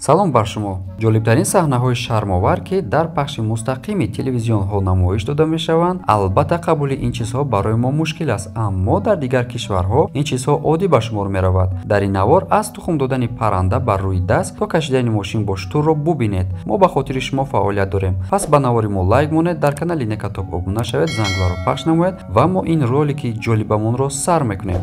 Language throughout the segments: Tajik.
Салом бар шумо. Ҷолибтарин саҳнаҳои шармовар, ки дар пахши мустақими телевизионҳо намоиш дода мешаванд, албатта қабули ин чизҳо барои мо мушкил аст, аммо дар дигар кишварҳо ин чизҳо оддӣ ба шумор меравад. Дар ин навор аз тухм додани парранда бар рӯи даст то кашидани мошин бо шутурро бубинед. Мо ба хотири шумо фаъолият дорем. Пас ба навори мо лайк монед, дар канали Некатоп обуна шавед, зангваро пахш намоед ва мо ин ролики ҷолибамонро сар мекунем.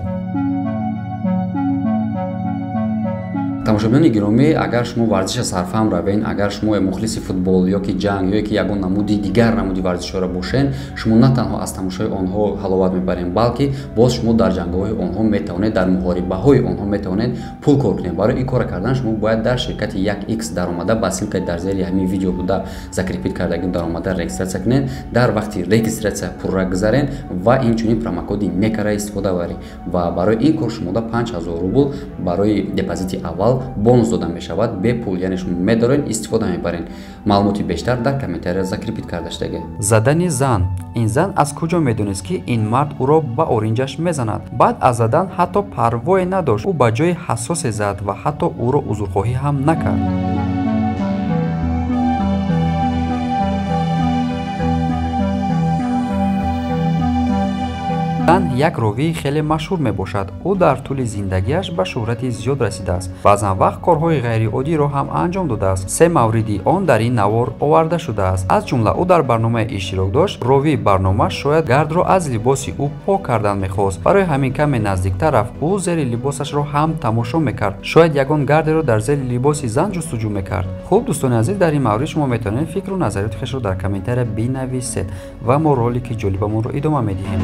Тамошобинони гиромӣ, агар шумо варзиша сарфаҳм равен, агар шумо мухлиси футбол ё ки ҷанг ё ки ягон намуди дигар намуди варзишҳоро бошен, шумо на танҳо аз тамошои онҳо ҳаловат мебарем, балки боз шумо дар ҷангоҳои онҳо метавонед, дар муҳорибаҳои онҳо метавонед пул кор кунед. Барои ин кора кардан шумо бояд дар ширкати 1x даромада ба ссылкаи дар зери ҳамин видео буда закрепить кардагим даромада регистрация кунед. Дар вақти регистрация пурра гузарен ва инчунин промокоди некара истифода баред ва барои ин кор шумода 5000 рубл барои депозити аввал бонус дода мешавад бепул, яъне шумо медоред, истифода мебаред. Маълумоти бештар дар комментария закрепить карда шудага. Задани зан. Ин зан аз куҷо медонист, ки ин мард ӯро ба оринҷаш мезанад? Баъд аз задан ҳатто парвое надошт. Ӯ ба ҷои ҳассосе зад ва ҳатто ӯро узрхоҳӣ ҳам накард. Зан як ровии хеле машҳур мебошад. Ӯ дар тӯли зиндагиаш ба шӯҳрати зиёд расидааст. Баъзан вақт корҳои ғайриоддиро ҳам анҷом додааст. Се мавриди он дар ин навор оварда шудааст. Аз ҷумла ӯ дар барномае иштирок дошт. Ровии барнома шояд гардро аз либоси ӯ пок кардан мехост. Барои ҳамин каме наздиктар рафт. Ӯ зери либосашро ҳам тамошо мекард. Шояд ягон гардеро дар зери либоси зан ҷустуҷӯ мекард. Хуб, дӯстони азиз, дар ин маврид шумо метавонед фикру назариёти худро дар комментария бинависед ва мо ролики ҷолибамонро идома медиҳем.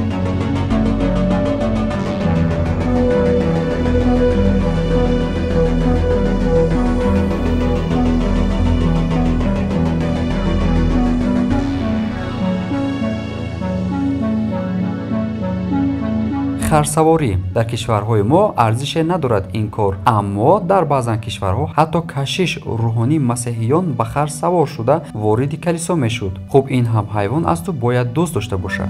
Харсаворӣ. Дар кишварҳои мо арзише надорад ин кор, аммо дар баъзан кишварҳо ҳатто кашиш рӯҳонии масеҳиён ба хар савор шуда вориди калисо мешуд. Хуб, ин ҳам ҳайвон асту бояд дӯст дошта бошад.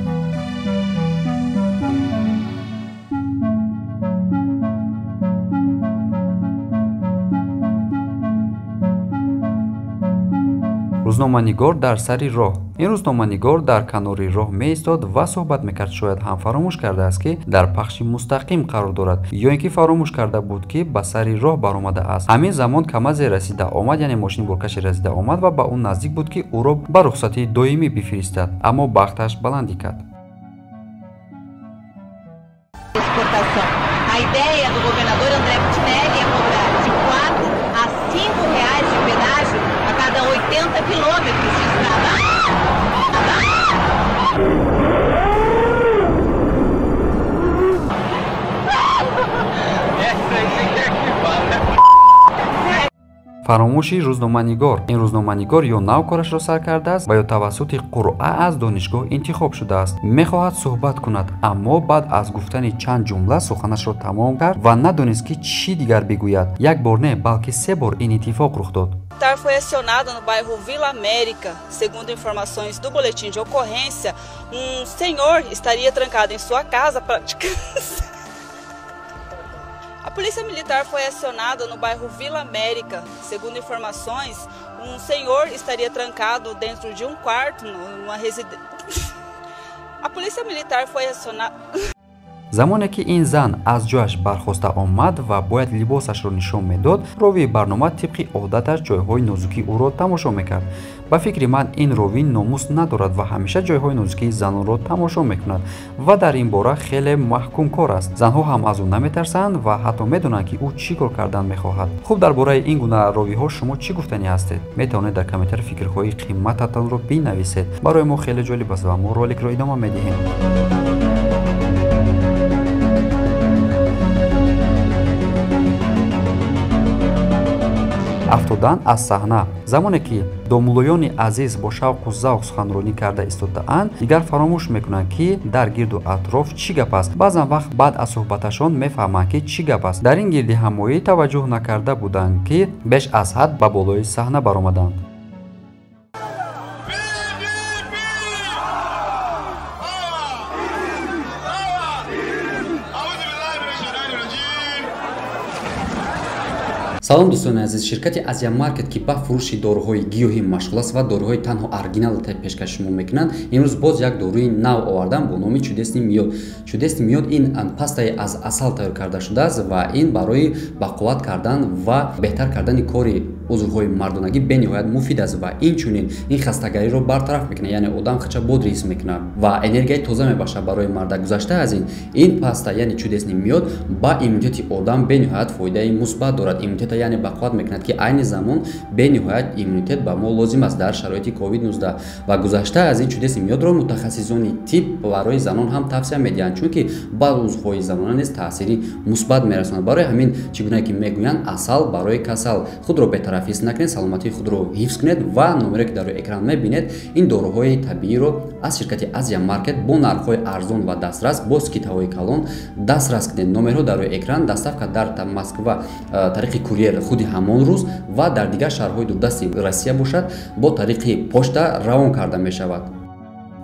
Рӯзноманигор дар сари роҳ. Ин рӯзноманигор дар канори роҳ меистод ва суҳбат мекард. Шояд ҳам фаромӯш кардааст, ки дар пахши мустақим қарор дорад, ё ин ки фаромӯш карда буд, ки ба сари роҳ баромадааст. Ҳамин замон камазе расида омад, яъне мошини боркаше расида омад ва ба ӯ наздик буд, ки ӯро ба рухсатии доимӣ бифиристад, аммо бахташ баландӣ кард. A ideia do governador André Putinelli é cobrar de 4 a 5 reais de pedágio a cada 80 quilômetros de estrada. Фаромӯши рӯзноманигор. Ин рӯзноманигор ё нав корашро сар кардааст ва ё тавассути қуръа аз донишгоҳ интихоб шудааст. Мехоҳад суҳбат кунад, аммо баъд аз гуфтани чанд ҷумла суханашро тамом кард ва надонист, ки чӣ дигар бигӯяд. Як бор не, балки се бор ин иттифоқ рух дод. Foi acionado no bairro Vila América. Segundo informações do boletim de ocorrência, um senhor estaria trancado em sua casa praticando. A polícia militar foi acionada no bairro Vila América. Segundo informações, um senhor estaria trancado dentro de um quarto numa residência. A polícia militar foi acionada. Замоне ки ин зан аз ҷояш бархоста омад ва бояд либосашро нишон медод, ровии барнома тибқи одаташ ҷойҳои нозукии ӯро тамошо мекард. Ба фикри ман, ин ровӣ номус надорад ва ҳамеша ҷойҳои нозукии занонро тамошо мекунад ва дар ин бора хеле маҳкумкор аст. Занҳо ҳам аз ӯ наметарсанд ва ҳатто медонанд, ки ӯ чӣ кор кардан мехоҳад. Хуб, дар бораи ин гуна ровиҳо шумо чӣ гуфтанӣ ҳастед? Метавонед дар комментария фикрҳои қиммататонро бинависед. Барои мо хеле ҷолиб аст ва мо роликро идома медиҳем. Афтодан аз саҳна. Замоне ки домуллоёни азиз бо шавқу завқ суханронӣ карда истодаанд, дигар фаромӯш мекунанд, ки дар гирду атроф чӣ гап аст. Баъзан вақт баъд аз суҳбаташон мефаҳманд, ки чӣ гап аст. Дар ин гирди ҳамоӣ таваҷҷӯҳ накарда буданд, ки беш аз ҳад ба болои саҳна баромаданд. Салом дӯстони азиз, ширкати Азия Маркет, ки ба фурӯши доруҳои гиёҳӣ машғул аст ва доруҳои танҳо оригинал пешкаш шумо мекунанд, имрӯз боз як доруи нав овардан бо номи Чудесный мёд. Чудесный мёд ин пастаи аз асал тайёр карда шудааст ва ин барои бақувват кардан ва беҳтар кардани кори узвҳои мардонагӣ бениҳоят муфид аст ва инчунин ин хастагариро бартараф мекунад, яъне одам хача бодр ҳис мекунад ва энергияи тоза мебахшад барои марда. Гузашта аз ин паста, яъне Чудесный мёд, ба иммунитети одам бениҳоят фоидаи мусбат дорад. Иммунитета яъне бақувват мекунад, ки айни замон бениҳоят иммунитет ба мо лозим аст дар шароити COVID-19. Ва гузашта аз ин Чудесный мёдро мутахассисони тиб барои занон ҳам тавсия медиҳанд, чунки ба узвҳои занона низ таъсири мусбат мерасонад. Барои ҳамин, чӣ гуна ки мегӯянд, асал барои касал. Худро бетараф ҳис накунед, саломатии худро ҳифз кунед ва номере ки дар рӯи экран мебинед, ин доруҳои табииро аз ширкати Азия Маркет бо нархҳои арзон ва дастрас, бо скидкаҳои калон дастрас кунед. Номерҳо дар рӯи экран, доставка дар Москва тариқи курьер худи ҳамон рӯз ва дар дигар шаҳрҳои дурдасти Россия бошад бо тариқи почта равон карда мешавад.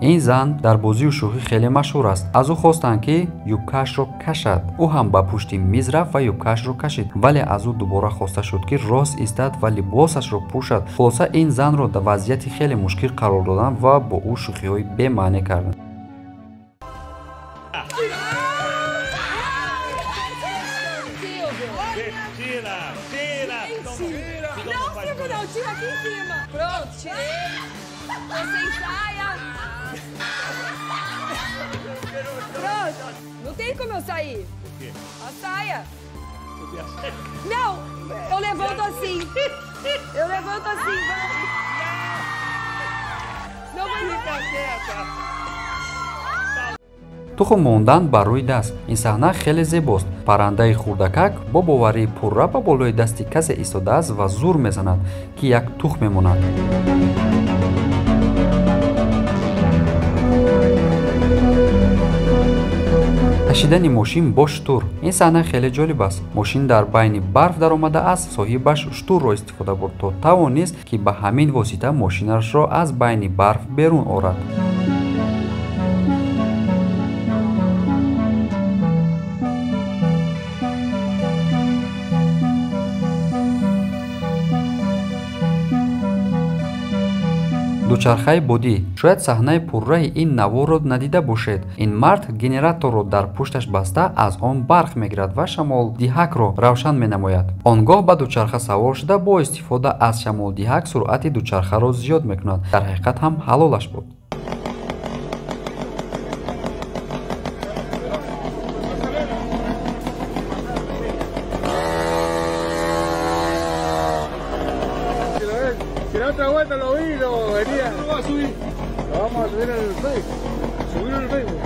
Ин зан дар бозию шӯхӣ хеле машҳур аст. Аз ӯ хостанд, ки юбкаашро кашад. Ӯ ҳам ба пушти миз рафт ва юбкаашро кашид, вале аз ӯ дубора хоста шуд, ки рост истад ва либосашро пӯшад. Хулоса, ин занро дар вазъияти хеле мушкил қарор доданд ва бо ӯ шӯхиҳои бемаъне карданд. Não tem como eu sair. Por quê? A saia. Não, eu levanto assim. Eu levanto assim, vai. Não vai ficar quieta. Тухм мондан бар рӯи даст. Ин саҳна хеле зебост. Паррандаи хурдакак бо боварии пурра ба болои дасти касе истодааст ва зур мезанад, ки як тухм мемонад. Кашидани мошин бо штур. Ин саҳна хеле ҷолиб аст. Мошин дар байни барф даромадааст, соҳибаш штурро истифода бурд, то тавонист, ки ба ҳамин восита мошинашро аз байни барф берун орад. Дучархаи бодӣ. Шояд саҳнаи пурраи ин наворро надида бошед. Ин мард генераторро дар пушташ баста аз он барқ мегирад ва шамолдиҳакро равшан менамояд. Он гоҳ ба дучарха савор шуда бо истифода аз шамолдиҳак суръати дучархаро зиёд мекунад. Дар ҳақиқат ҳам ҳалолаш буд. Otra vuelta lo vi, lo venía. ¿Cómo va a subir? Lo vamos a subir en el Facebook. Subir en el Facebook.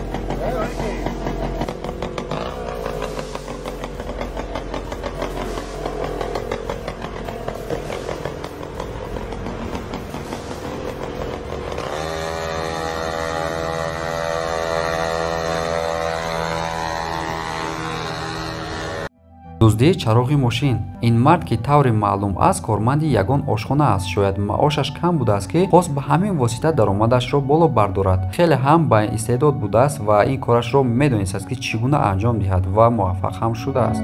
Дуздии чароғи мошин. Ин мард, ки тавре маълум аст, корманди ягон ошхона аст, шояд маошаш кам будааст, ки хост ба ҳамин восита даромадашро боло бардорад. Хеле ҳам ба истеъдод будааст ва ин корашро медонистааст, ки чӣ гуна анҷом диҳад ва муваффақ ҳам шудааст.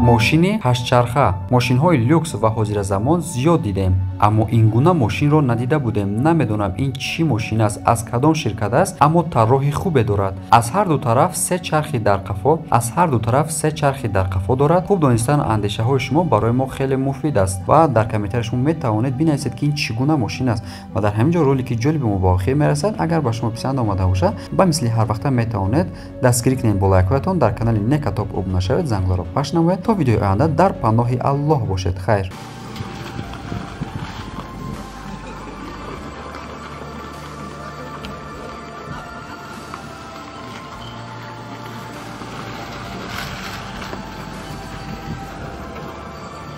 Мошини ҳаштчарха. Мошинҳои люкс ва ҳозиразамон зиёд дидем, аммо ин гуна мошинро надида будем. Намедонам ин чӣ мошин аст, аз кадом ширкат аст, аммо тарроҳи хубе дорад. Аз ҳар ду тараф се чархи дар қафо, аз ҳар ду тараф се чархи дар қафо дорад. Хуб донистан андешаҳои шумо барои мо хеле муфид аст ва дар комментарии шумо метавонед бинависед, ки ин чӣ гуна мошин аст. Ва дар ҳамин ҷо ролики ҷолиби мо ба охир мерасад. Агар ба шумо писанд омада бошад, ба мисли ҳар вақта метавонед дастгирӣ кунед бо лайкҳоятон, дар канали Некатоп обуна шавед, зангларо пахш намоед. То видеои оянда дар паноҳи Аллоҳ бошед. Хайр.